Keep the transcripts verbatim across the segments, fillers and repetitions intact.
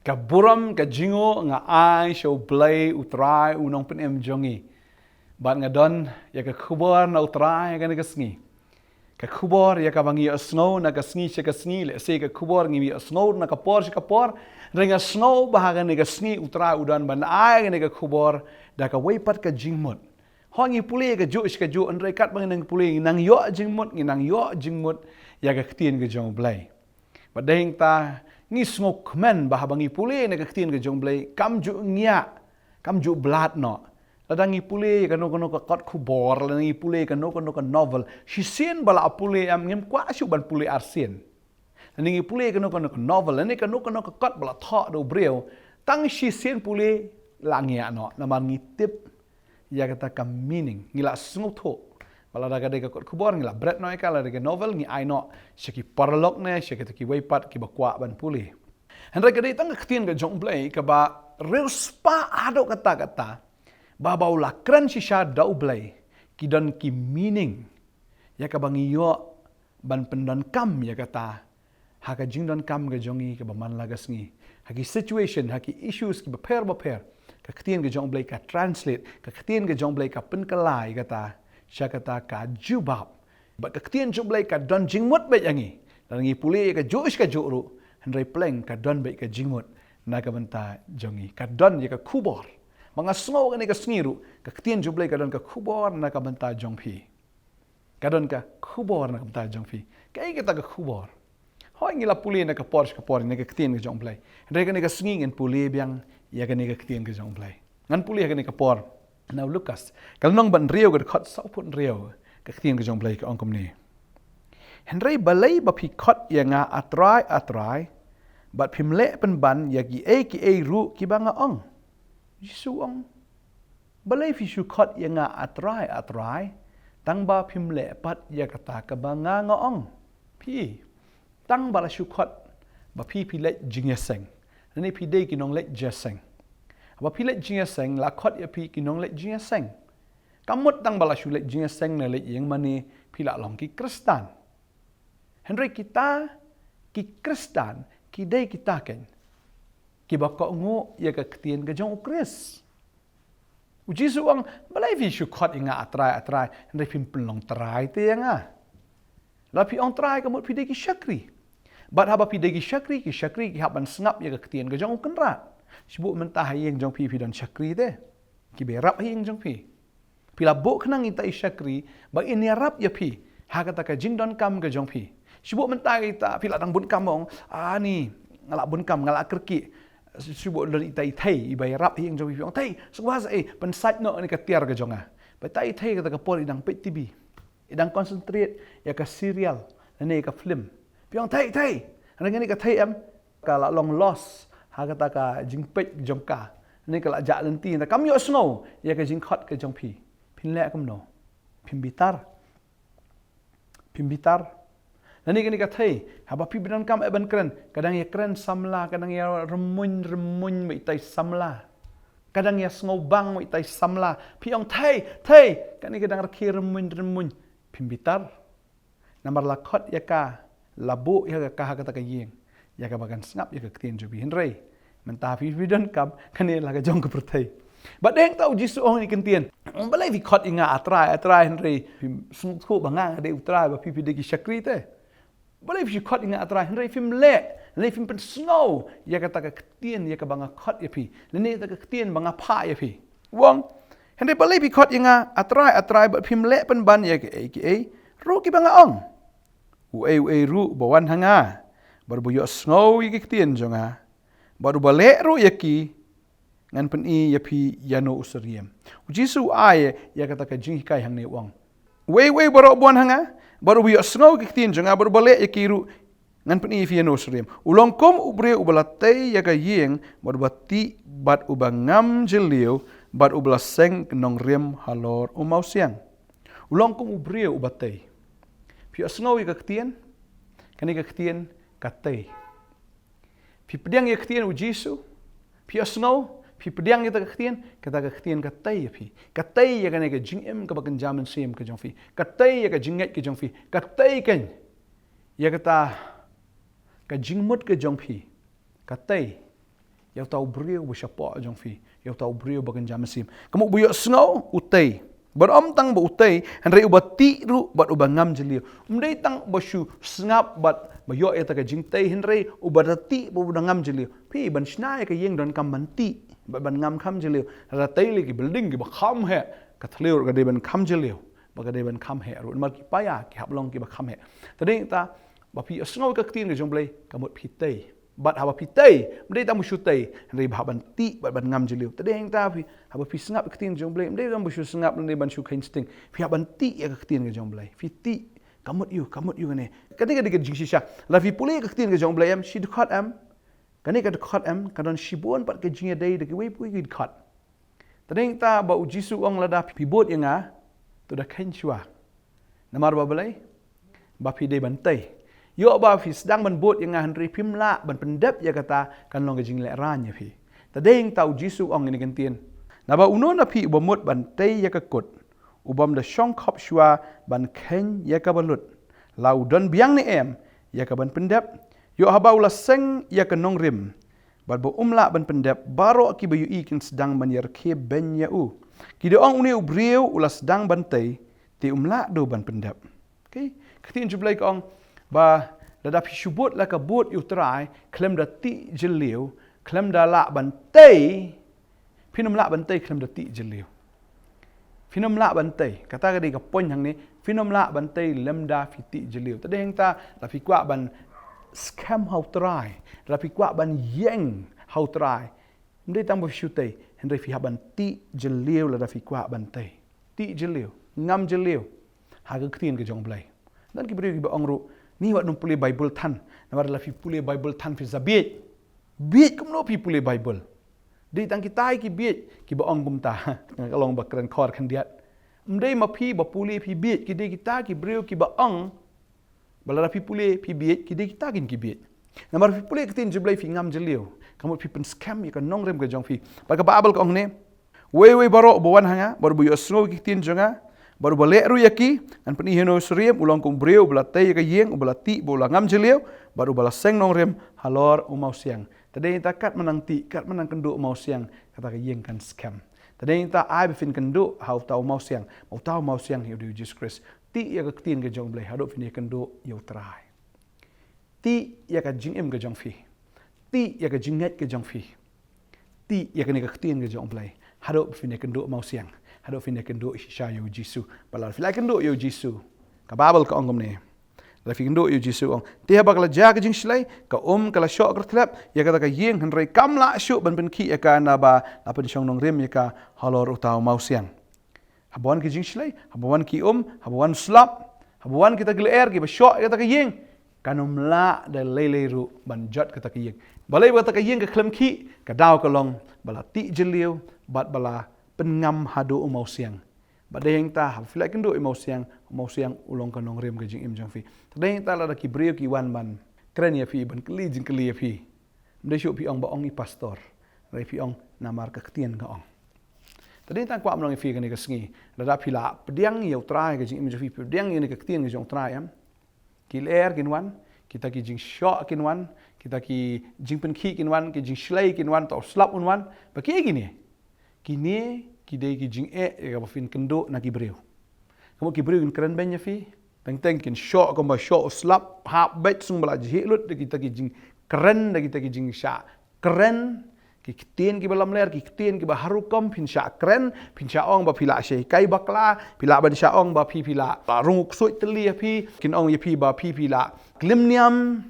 Ka burom ka jingnguh nga ai sha U Blei U Trai U Nongpynim jong ngi. Bad nga don ïa ka khubor na U Trai ïa kane ka sngi. Ka khubor ïa kaba ngi ïohsngew na ka sngi sha ka sngi, lehse ka khubor ngi ïohsngew na ka por sha ka por. Hynrei nga sngew ba ha kane ka sngi U Trai u don ban ai kane ka khubor da kawei pat ka jingmut. Hooid ngi pule kajuh sha kajuh, hynrei katba ngi nang pule ngi nang ïoh jingmut, ngi nang ïoh jingmut ïa ka ktien ka jong U Blei. Bad dei hangta ngi sngewkmen ba haba ngi pule na ka ktien ka jong U Blei kam ju ngiah, kam ju blad noh. Lada ngi pule kano kano ka kot khubor, lada ngi pule kano kano ka novel, shisien ba la pule em, ngim kwah shuh ban pule arsien. Lada ngi pule kano kano ka novel, lada kano kano ka kot ba la thoh da u briew, tang shisien pule la ngiah noh, namar ngi tip ïa kata ka meaning, ngi la sngewthuh. Ba lada ka dei ka kot khubor ngi la bret noh ïa ka, lada ka novel ngi ai noh sha ki paralok ne sha kita kiwei pat kiba kwah ban pule. Hynrei ka dei tang ka ktien ka jong U Blei kaba riewspah haduh katta katta, ba haba u la kren shisha da U Blei, ki don ki meaning ïa kaba ngi ïoh ban pyndonkam ïa kata ha ka jingdonkam ka jong ngi kaba man la ka sngi. Ha ki situation, ha ki issues kiba pher ba pher, ka ktien ka jong U Blei ka translate, ka ktien ka jong U Blei ka pynkylla ïa kata sha kata ka jubab. Bad ka ktien jong U Blei ka don jingmut beit ïa ngi. Lada ngi pule ïa kajuh sha kajuh ruh, hynrei pleng ka don beit ka jingmut na ka bynta jong ngi. Ka don ïa ka khubor. Ba nga sngew kane ka sngi ruh, ka ktien jong U Blei ka don ka khubor na ka bynta jong phi. Ka don ka khubor na ka bynta jong phi. Kaei kata ka khubor? Hooid ngi la pule na ka por sha ka por na ka ktien ka jong U Blei. Hynrei kane ka sngi ngin pule biang ïa kane ka ktien ka jong U Blei. Ngan pule ha kane ka por na u Lukas, ka lynnong ba hynriew, ka dkhot sawphew hynriew, ka ktien ka jong U Blei ka ong kumne: Hynrei balei ba phi khot ïa nga, A Trai, A Trai, bad phim leh pynban ïa kiei kiei ruh kiba nga ong? Jisu ong: Balei phi shu khot ïa nga, A Trai, A Trai, tang ba phim leh pat ïa kata kaba nga nga ong? Phi, tang ba la shu khot ba phi phi leit jingïaseng, lane phi dei ki nongleit jingïaseng. Ba phi leit jingïaseng, la khot ïa phi ki nongleit jingïaseng. Kam mut tang ba la shu leit jingïaseng ne leit ïing mane phi la long ki Khristan. Hynrei kita ki Khristan ki dei kita keiñ kiba kohnguh ïa ka ktien ka jong U Khrist. U Jisu u ong: Balei phi shu khot ïa nga, A Trai, A Trai, hynrei phim pynlong trai te ïa nga? Lada phi ong trai, ka mut phi dei ki shakri. Bad haba phi dei ki shakri, ki shakri ki hap ban sngap ïa ka ktien ka jong U Kynrad. Shu buh mynta ha ïing jong phi phi don shakri te, kiba ïarap ha ïing jong phi. Phi la buh khnang ïa kita i shakri ba in ïarap ïa phi ha kata ka jingdonkam ka jong phi. Shu buh mynta kita, phi la dang bun kam, ong: Ani, nga la bun kam, nga la kyrkieh. Shu buh don ita i thei iba ïarap ha ïing jong phi, phi ong: Thei, sngewbha sa, eh, pynsait noh kane ka tiar ka jong nga. Ba ita i thei kata ka por i dang peit T V, i dang concentrate ïa ka serial lane ïa ka film. Phi ong: Thei, thei. Hynrei kane ka thei em, ka la long lost ha kata ka jingpeit jong ka, ne ka la jah lynti, ne kam ïohsngew ïa ka jingkhot ka jong phi. Phin leh kumno? Phim bitar? Phim bitar? Lane kane ka thei, haba phi pyndonkam eh ban kren, ka dang ïakren samla, ka dang ïarymmuiñ rymmuiñ ma ita i samla, ka dang ïasngewbang ma ita i samla. Phi ong: Thei, thei, kane ka dang rkhie rymmuiñ rymmuiñ. Phim bitar? Namar la khot ïa ka, la buh ïa ka ha kata ka ïing, ïa kaba kan sngap ïa ka ktien jong phi. Hynrei mynta phi phi donkam kane la ka jong ka pyrthei. Bad dei hangta u Jisu u ong ïa ki ktien: Balei phi khot ïa nga, A Trai, A Trai, hynrei phim sngewthuh ba nga nga dei U Trai, ba phi phi dei ki shakri te? Balei phi shu khot ïa nga, A Trai, hynrei phim leh, hynrei phim pynsngew ïa kata ka ktien ïa kaba nga khot ïa phi, lane ïa kata ka ktien ba nga phah ïa phi? U ong: Hynrei balei phi khot ïa nga, A Trai, A Trai, bad phim leh pynban ïa kiei kiei ruh kiba nga ong? Uei uei ruh uba wan ha nga bad uba ïohsngew ïa ki ktien jong nga bad uba leh ruh ïa ki, ngan pyni ïa phi ïano u syriem. U Jisu u ai ïa kata ka jinghikai hangne, u ong: Uei uei baroh uba wan ha nga bad uba ïohsngew ïa ki ktien jong nga bad uba leh ïa ki ruh, ngan pyni ïa phi ïano u syriem. U long kum u briew uba la tei ïa ka ïing bad uba tih bad uba ngam jylliew bad uba la seng nongrim halor u mawsiang. U long kum u briew uba tei. Phi ïohsngew ïa ka ktien? Kane ka ktien ka tei. Phi pdiang ïa ka ktien u Jisu, phi ïohsngew, phi pdiang ïa kata ka ktien, kata ka ktien ka tei ïa phi. Ka tei ïa kane ka jingim kaba kynja mynsiem ka jong phi. Ka tei ïa ka jingngeit ka jong phi. Ka tei keiñ ïa kata ka jingmut ka jong phi. Ka tei ïa uta u briew ba shapoh jong phi, ïa uta u briew ba kynja mynsiem. Ka mut ba u ïohsngew u tei, bad ym tang ba u tei, hynrei uba tih ruh bad uba ngam jylliew. Ym dei tang ba shu sngap bad ba ïoh ïa kata ka jingtei, hynrei uba da tih bad uba da ngam jylliew. Phi, ban shna ïa ka ïing donkam ban tih bad ban ngam kham jylliew. Lada tei lei ki building kiba kham heh, ka thliew ruh ka dei ban kham jylliew, ba ka dei ban kham heh ruh, namar ki paia ki hap long kiba kham heh. Te dei ta ba phi ïohsngew ïa ka ktien ka jong U Blei, ka mut phi tei. Bad haba phi tei, ym dei tang ba shu tei, hynrei ba hap ban tih bad ban ngam jylliew. Te dei ta phi, haba phi sngap ïa ka ktien ka jong U Blei, ym dei tang ba shu sngap lane ban shu kheiñ sting. Phi hap ban tih ïa ka ktien ka jong U Blei. Phi tih, ka mut ïa u, ka mut ïa u kane. Kane ka dei ka jingshisha. Lada phi pule ïa ka ktien ka jong U Blei em, shi dkhot em, kane ka dkhot em, ka don shibun pat ka jingïadei da kiwei pat ki dkhot. Te dei ta ba U Jisu u ong, lada phi bud ïa nga, to da kheiñ shuwa. Namar ba balei? Ba phi dei ban tei. Ïoh ba phi sdang ban bud ïa nga hynrei phim lah ban pyndep ïa kata, kan long ka jinglehraiñ ïa phi. Te dei ta U Jisu u ong ïa kane ka ktien. Naba uno na phi uba mut ban tei ïa ka kut, u bym da shong khop shuwa ban kheiñ ïa kaba lut, la u don biang ne em ïa ka ban pyndep? Ïoh haba u la seng ïa ka nongrim, bad ba um lah ban pyndep, baroh kiba ïohi kin sdang ban ïarkhie beiñ ïa u. Ki da ong, une u briew u la sdang ban tei, te um lah duh ban pyndep. Okay? Ka ktien jong U Blei ka ong ba lada phi shu bud la ka bud ïa U Trai, khlem da tih jylliew, khlem da lah ban tei, phin ym lah ban tei khlem da tih jylliew. Phin ym lah ban tei, kata ka dei ka point hangne, phin ym lah ban tei lymda phi tih jylliew. Te dei ta, lada phi kwah ban skhem ha U Trai, lada phi kwah ban ïeng ha U Trai, ym dei tang ba phi shu tei, hynrei phi hap ban tih jylliew lada phi kwah ban tei. Tih jylliew, ngam jylliew ha ka ktien ka jong U Blei. Don ki briew kiba ong ruh, ngi wat nym pule Baibl than, namar lada phi pule Baibl than phi sa bieit. Bieit kumno phi pule Baibl? Dei tang kita ki bieit kiba ong kumta. Nga ka long ba kren khor khyndiat. Ym dei ma phi ba pule phi bieit, ki dei kita ki briew kiba ong ba lada phi pule phi bieit, ki dei kita kin ki bieit. Namar phi pule ka ktien jong U Blei phi ngam jylliew, ka mut phi pynskhem ïa ka nongrim ka jong phi. Bad ka Baibl ka ong ne, uwei uwei baroh uba wan ha nga bad uba ïohsngew ïa ki ktien jong nga bad uba leh ruh ïa ki, ngan pyni ha une u syriem, u long kum u briew uba la tei ïa ka ïing, uba la tih bad u la ngam jylliew, bad uba la seng nongrim halor u mawsiang. Te dei ta, katba nang tih, katba nang kynduh u mawsiang, kata ka ïing kan skhem. Te dei ta, ai ba phin kynduh ha uta u mawsiang, uta u mawsiang hi u dei U Jisu Khrist. Tih ïa ka ktien ka jong U Blei haduh phin ïakynduh ïa U Trai. Tih ïa ka jingim ka jong phi. Tih ïa ka jingngeit ka jong phi. Tih ïa kane ka ktien ka jong U Blei haduh phin ïakynduh u mawsiang, haduh phin ïakynduh shisha ïa U Jisu. Bad lada phi la kynduh ïa U Jisu, ka Baibl ka ong kumne, lada phi kynduh ïa U Jisu, ong, te haba ka la jia ka jingshlei, ka um ka la shoh kyrthlep ïa kata ka ïing, hynrei kam lah shuh ban pynkhih ïa ka, naba la pynshong nongrim ïa ka halor uta u mawsiang. Haba wan ki jingshlei, haba wan ki um, haba wan slap, haba wan kita ki lyer kiba shoh ïa kata ka ïing, kan ym lah da lei lei ruh ban jot kata ka ïing. Balei? Ba kata ka ïing ka khlem khih, ka daw ka long ba la tih jylliew bad ba la pynngam haduh u mawsiang. Bad dei hangta, haba phi la kynduh ïa u mawsiang, u mawsiang u long ka nongrim ka jingim jong phi. Te dei hangta lada ki briew ki wan ban kren ïa phi, ban kylli jingkylli ïa phi, ym dei shuh phi ong ba ong i pastor, hynrei phi ong namar ka ktien ka ong. Te dei tang kwah ban ong ïa phi kane ka sngi, lada phi la pdiang ïa U Trai ka jingim jong phi, pdiang ïa kane ka ktien ka jong U Trai, em, ki lyer kin wan, kita ki jingshoh kin wan, kita ki jingpynkhih kin wan, ki jingshlei kin wan, uta u slap un wan. Ba kiei kine? Kine ki dei ki jingeh ïa kaba phin kynduh na ki briew. Ka mut ki briew kin kren beiñ ïa phi, teng teng kin shoh kumba shoh u slap, hap beit sngewbha la jhieh lut da kita ki jingkren, da kita ki jingshah kren, ki ktien kiba lamler, ki ktien kiba har rukom, phin shah kren, phin shah ong ba phi la shah hikai bakla, phi lah ban shah ong ba phi, phi la, la rung u ksuid tylli ïa phi, kin ong ïa phi ba phi, phi la klim niam,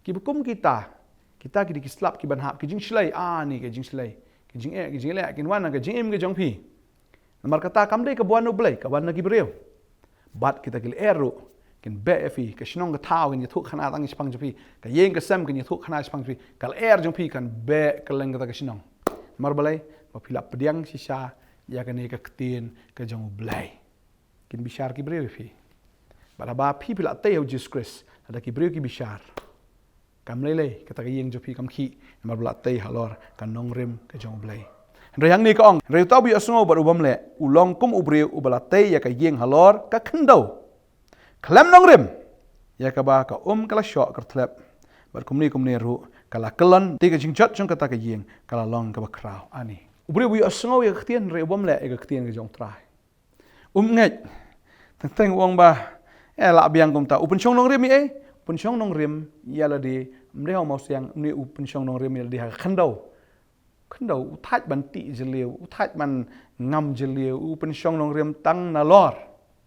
kiba kum kita. Kita ki dei ki slap kiban hap, ki jingshlei, ah, ni ki jingshlei, ki jingeh, ki jingleh kin wan ha ka jingim ka jong phi. Namar kata kam dei kaba wan na U Blei, ka wan na ki briew. Bad kita ki lyer ruh kin beh ïa phi, ka shnong ka thaw kin ïathuh khana tang shaphang jong phi, ka ïing ka sem kin ïathuh khana shaphang jong phi, ka lyer jong phi kan beh kylleng kata ka shnong. Namar balei? Ba phi la pdiang shisha ïa kane ka ktien ka jong U Blei. Kin bishar ki briew ïa phi. Bad haba phi, phi la tei ha U Jisu Khrist, lada ki briew ki bishar, kam lei lei kata ka ïing jong phi kam khih, namar ba la tei halor ka nongrim ka jong U Blei. Hynrei hangne ka ong, hynrei uta uba ïohsngew bad u bym leh, u long kum u briew uba la tei ïa ka ïing halor ka khyndew khlem nongrim, ïa kaba ka um ka la shoh kyrthlep. Bad kumne kumne ruh Ka la kyllon, te ka jingjot jong kata ka ïing ka la long kaba khraw. Ani, u briew u ïohsngew ïa ka ktien, hynrei u bym leh ïa ka ktien ka jong U Trai. Um ngeit. Teng teng u ong ba, eh, lah biang kumta. U pynshong nongrim ïa ei? U pynshong nongrim ïa lade, ym dei ha u mawsiang, une u pynshong nongrim ïa lade ha ka khyndew. Khyndew, u thait ban tih jylliew, u thait ban ngam jylliew, u pynshong nongrim tang nalor.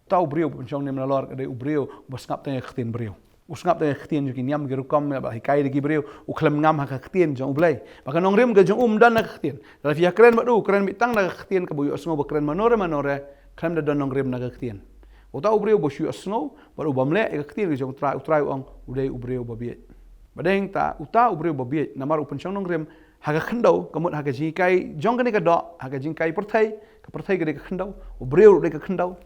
Uta u briew u pynshong nongrim nalor, ka dei u briew uba sngap tang ïa ka ktien briew. U sngap tang ïa ka ktien jong ki niam ki rukom ba la hikai da ki briew, u khlem ngam ha ka ktien jong U Blei. Ba ka nongrim ka jong u ym don na ka ktien. Lada phi ïa kren bad u, kren beit tang na ka ktien kaba u ïohsngew, ba kren mano re mano re, khlem da don nongrim na ka ktien. Uta u briew uba shu ïohsngew bad u bym leh ïa ka ktien ka jong U Trai, U Trai u ong, u dei u briew babieit. Bad dei ta, uta u briew babieit, namar u pynshong nongrim ha ka khyndew, ka mut ha ka jinghikai jong kane ka doh, ha ka jinghikai pyrthei, ka pyrthei ka dei ka khyndew, u briew ruh dei ka khyndew.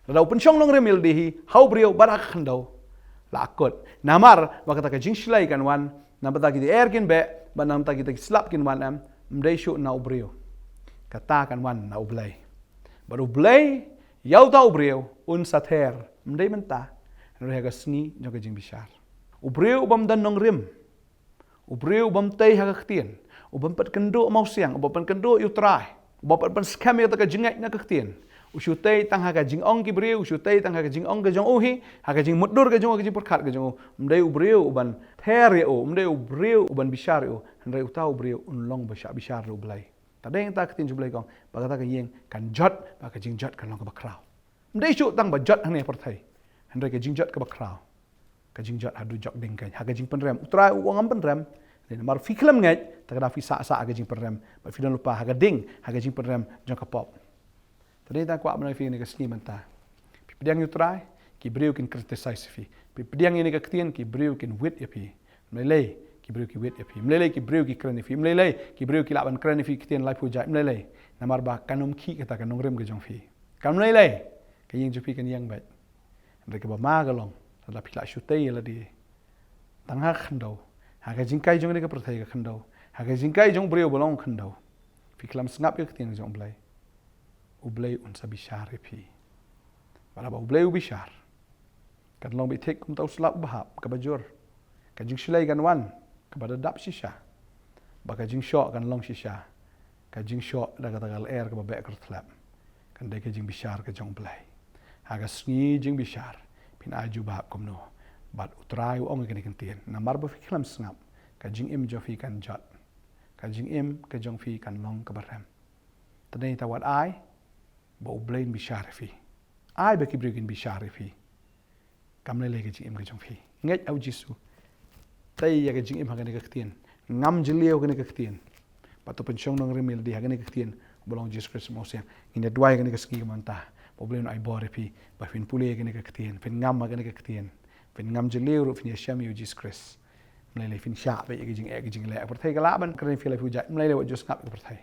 Lada u pynshong nongrim ïa lade hi ha u briew bad ha ka khyndew, la kut. Namar ba kata ka jingshlei kan wan na bynta kita ki er kin beh, bad na bynta kita ki slap kin wan em, ym dei shuh na u briew. Kata kan wan na U Blei. Bad U Blei ïa uta u briew un sa ther, ym dei mynta, hynrei ha ka sngi jong ka jingbishar. U briew u bym don nongrim, u briew u bym tei ha ka ktien, u bym pynkynduh mawsiang, u bym pynkynduh ïa U Trai, u bym pynskhem ïa kata ka jingngeit na ka ktien, u shu tei tang ha ka jingong ki briew, u shu tei tang ha ka jingong ka jong u hi, ha ka jingmutdur ka jong u, ha ka jingpyrkhat ka jong u. Ym dei u briew u ban ther ïa u, ym dei u briew u ban bishar ïa u, hynrei uta u briew un long ba shah bishar da U Blei. Te dei ta ka ktien jong U Blei ka ong ba kata ka ïing kan jot, ba ka jingjot kan long kaba khraw. Ym dei shuh tang ba jot hangne ha pyrthei, hynrei ka jingjot kaba khraw, ka jingjot ha dujok ding keiñ, ha ka jingpynrem. U Trai u ong ngam pynrem, namar phi khlem ngeit, te ka daw phi sah sah ha ka jingpynrem, bad phi don lypa ha ka ding, ha ka jingpynrem jong ka pop. Te dei ta kwah ban ong ïa phi kane ka sngi mynta. Phi pdiang ïa U Trai, ki briew kin criticize ïa phi. Phi pdiang ïa kane ka ktien, ki briew kin wit ïa phi. Ym lei lei ki briew ki wit ïa phi. Ym lei lei ki briew ki kren ïa phi. Ym lei lei ki briew ki lah ban kren ïa phi ktien laiphew jait. Ym lei lei. Namar ba kan ym khih kata ka nongrim ka jong phi. Kan ym lei lei. Ka ïing jong phi kan ïeng beit. Hynrei kaba ma ka long, lada phi lah shu tei ïa lade tang ha ka khyndew, ha ka jinghikai jong kane ka pyrthei ka khyndew, ha ka jinghikai jong u briew ba long khyndew, phi khlem sngap ïa ka ktien jong U Blei, U Blei un sa bishar ïa phi. Bad haba U Blei u bishar, kan long beit thik kumta u slap uba hap, kaba jur. Ka jingshlei kan wan kaba da dap shisha, bad ka jingshoh kan long shisha. Ka jingshoh da kata ka lyer kaba beh kyrthlep kan dei ka jingbishar ka jong U Blei. Ha ka sngi jingbishar phin ai jubab kumno? Bad U Trai u ong ïa kane ka ktien, namar ba phi khlem sngap, ka jingim jong phi kan jot, ka jingim ka jong phi kan long kaba rem. Te dei ta wat ai ba U Blei un bishar ïa phi. Ai ba ki briew kin bishar ïa phi. Kam lei lei ka jingim ka jong phi. Ngeit ha U Jisu. Tei ïa ka jingim ha kane ka ktien. Ngam jylliew ha kane ka ktien. Bad to pynshong nongrim ïa lade ha kane ka ktien ba long U Jisu Khrist u Mawsiang. Ngin ïa duwai ha kane ka sngi ka mynta ba U Blei un ai bor ïa phi, ba phin pule ïa kane ka ktien, phin ngam ha kane ka ktien, phin ngam jylliew ruh, phin ïashem ïa U Jisu Khrist. Ym lei lei phin shah beit ïa ka jingeh ka jingleh. Ka pyrthei ka lah ban kren ïa phi laiphew jait, ym lei lei wat ju sngap ïa ka pyrthei.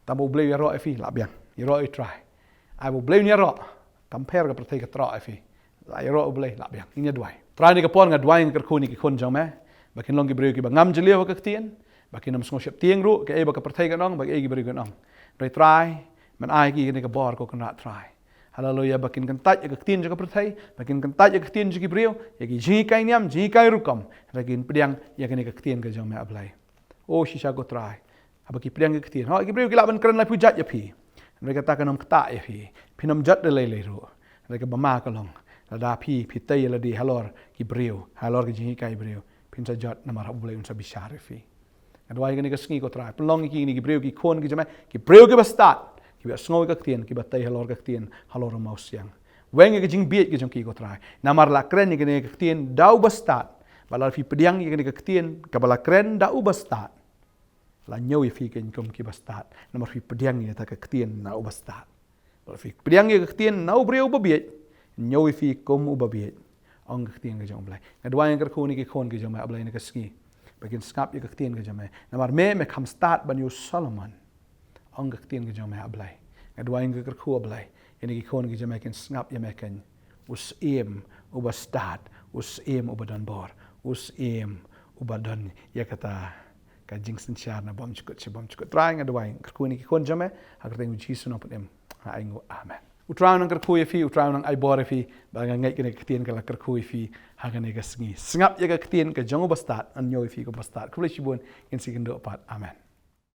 Tang ba U Blei u ïaroh ïa phi, lah biang. Ïaroh ïa U Trai. Ai ba U Blei un ïaroh, kam pher ka pyrthei ka troh ïa phi. Lah ïaroh U Blei, lah biang. Ngin ïa duwai. Trai, ha kane ka por nga duwai, nga kyrkhu ïa kine ki khun jong me ba kin long ki briew kiba ngam jylliew ha ka ktien, ba kin ym sngew sheptieng ruh kaei ba ka pyrthei kan ong, ba kaei ki briew kin ong. Trai, Trai, men ai ïa ki kane ka bor, ko Kynrad Trai. Haleluia. Ba kin kyntait ïa ka ktien jong ka pyrthei, ba kin kyntait ïa ka ktien jong ki briew, ïa ki jinghikai niam, jinghikai rukom, ba kin pdiang ïa kane ka ktien ka jong me, A Blei. O shisha, ko Trai, haba ki pdiang ïa ka ktien, hooid, ki briew ki lah ban kren laiphew jait ïa phi, hynrei kata kan ym ktah ïa phi. Phin ym jot da lei lei ruh. Hynrei kaba ma ka long, lada phi, phi tei ïa lade halor ki briew, halor ki jinghikai briew, phin sa jot, namar U Blei un sa bishar ïa phi. Nga duwai ha kane ka sngi, ko Trai, pynlong ïa kine ki briew, ki khun ki jong me, ki briew kiba stad, kiba sngew ïa ka ktien, kiba tei halor ka ktien, halor u Mawsiang. Weng ïa ka jingbieit ka jong ki, ko Trai, namar la kren ïa kane ka ktien da uba stad. Bad lada phi pdiang ïa kane ka ktien kaba la kren da uba stad, la ñiew ïa phi keiñ kum kiba stad, namar phi pdiang ïa kata ka ktien na uba stad. Bad lada phi pdiang ïa ka ktien na u briew uba bieit, ñiew ïa phi kum uba bieit, ong ka ktien ka jong U Blei. Nga duwai, nga kyrkhu ïa kine ki khun ki jong me, A Blei, ha kane ka sngi, ba kin sngap ïa ka ktien ka jong me, namar me, me kham stad ban ïa u Solomon, ong ka ktien ka jong me, A Blei. Nga duwai, nga kyrkhu, A Blei, ïa kine ki khun ki jong me kin sngap ïa me keiñ, u Syiem uba stad, u Syiem uba don bor, u Syiem uba don ïa kata ka jingsynshar na bymjukut sha bymjukut. Trai, nga duwai, nga kyrkhu ïa kine ki khun jong me ha ka kyrteng U Jisu Nongpynim, nga ainguh. Amen. U Trai un nang kyrkhu ïa phi, U Trai un nang ai bor ïa phi, ba nga ngeit kane ka ktien ka la kyrkhu ïa phi ha kane ka sngi. Sngap ïa ka ktien ka jong u bastad, ngan ñiew ïa phi ka bastad. Khublei shibun, ngin sa ïakynduh pat. Amen.